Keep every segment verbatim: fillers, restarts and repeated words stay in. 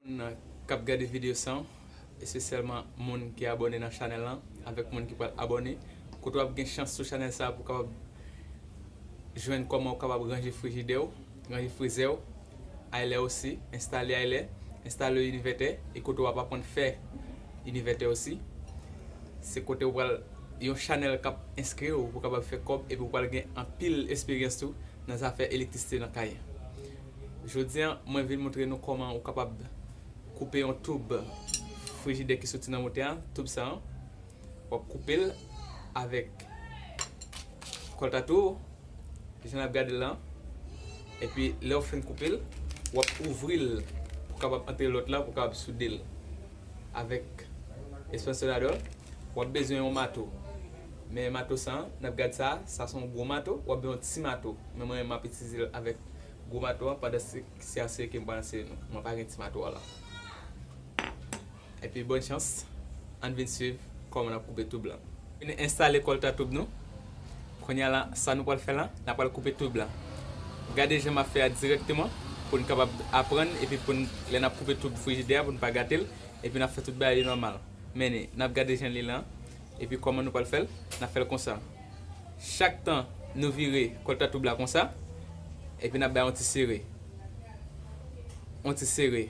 Moun k ap gade videyo sa, espesyalman moun ki abòne nan chanèl lan, avèk moun ki pral abòne, kote w ap gen chans sou chanèl sa pou kapab jwenn kòman w kapab ranje frijidè w, ranje frizè w, aylè osi, enstale aylè, enstale inivètè, e kote w ap aprann fè inivètè osi. Se kote w pral yon chanèl k ap enskri w pou w kapab fè kòb epi w pral gen anpil esperyans tou nan zafè elektrisite nan kay. Jodi a, mwen vin montre nou kòman ou kapab koupe yon toub frijidè ki soti nan motè a, toub sa a. W ap koupe l avèk kòltatou, jan n ap gade l lan. Epi, lè w fin koupe l, w ap ouvri l pou kapab antre lòt la, pou kapab soude l avèk espansyonadòl. W ap bezwen yon mato. Men mato sa a, n ap gade sa, sa se yon gwo mato, w ap bezwen yon ti mato. Men mwen, m ap itilize l avèk gwo mato a, pandan se, se a se ke m pral anseye nou. Mwen pa gen ti mato a la. Epi, bòn chans, ann vin swiv kòman n ap koupe toub lan. Vin enstale kòlta toub nou. Kounye a la, sa nou pral fè la, n ap pral koupe toub lan. Gade jan m ap fè a dirèkteman, pou n kapab aprann, epi pou n, lè n ap koupe toub frijidè a, pou n pa gate l, epi n ap fè tout bagay yo nòmal. Men ni, n ap gade jan li lan, epi kòman nou pral fè l, n ap fè l konsa. Chak tan nou vire kòlta toub la konsa, epi n ap bay yon ti sere. Yon ti sere.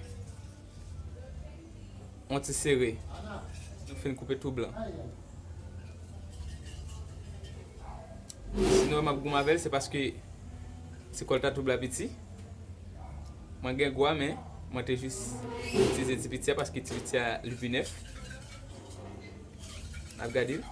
Yon ti sere. Nou fin koupe toub lan. Si nou wè m ap goumen avè l, se paske ti kòlta toub la piti. Mwen gen gwa, men mwen te jis itilize ti piti a paske ti piti a li pi nèf. N ap gade l.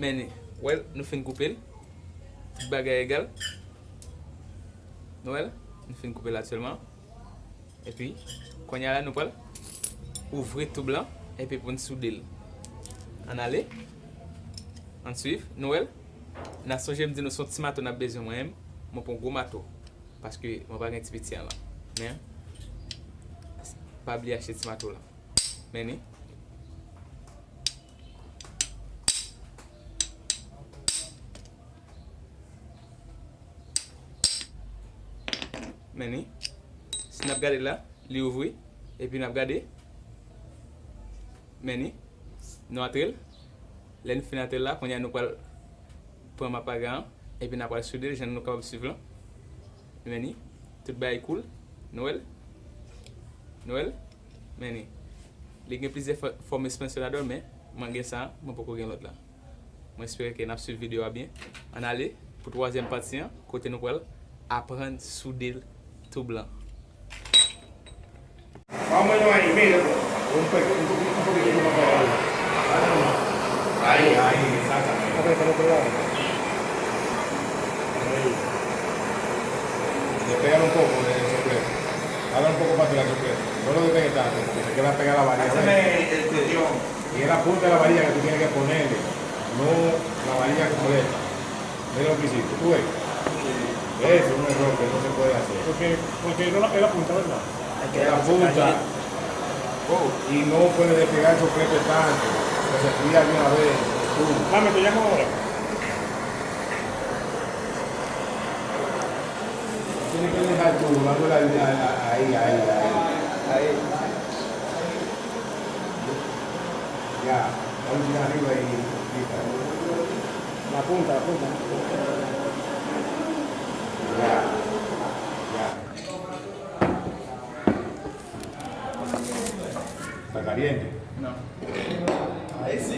Men ni, wè l, nou fin koupe l. Tout bagay egal. Nou wè l? Nou fin koupe l aktyèlman. Epi, kounye a la, nou pral ouvri toub lan, epi pou n soude l. Ann ale. Ann swiv. Nou wè l? N a sonje m di nou se yon ti mato n ap bezwen, mwen menm, mwen pran gwo mato. Paske mwen pa gen ti piti an lan. Men, pa bliye achte ti mato lan. Men ni. Men ni. Si n ap gade la, li ouvri. Epi n ap gade. Men ni. Nou antre l. Lè n fin antre l la, kounye a nou pral pran mapaga an. Epi n a pral soude l, jan nou kapab swiv lan. Men ni. Tout bagay cool. Nou wè l? Nou wè l? Men ni. Li gen plizyè fò-, fòm espansyonadòl, men mwen gen sa, mwen poko gen lòt la. Mwen espere ke n ap swiv videyo a byen. Ann ale pou twazyèm pati an, kote nou pral aprann soude toub lan. Vamos a ir, mira. Un pe-, un poquito más para abajo. Ahí, ahí, exactamente. Ahí. Despégalo un poco, eh, Sofler. Dale un poco para atrás, Sofler. No lo despegues tanto, porque se queda pegada a la varilla, ¿ves? Hazme el cuestión. Y es la punta de la varilla que tú tienes que ponerle, no la varilla completa. Mira lo que hiciste, ¿tú ves? Es un error que no se puede hacer. Porque, porque era la, era punta, ¿verdad? Es la punta. Oh. Y no puede despegar el soplete tanto, que se fría de una vez, tú. Mami, te llamo ahora. Tienes que dejar tú, dándole ahí, ahí, ahí, ahí. Ahí. Ya, dale un tiro arriba y, y La punta, la punta. Ya, ya. Está caliente. No. Ahí sí.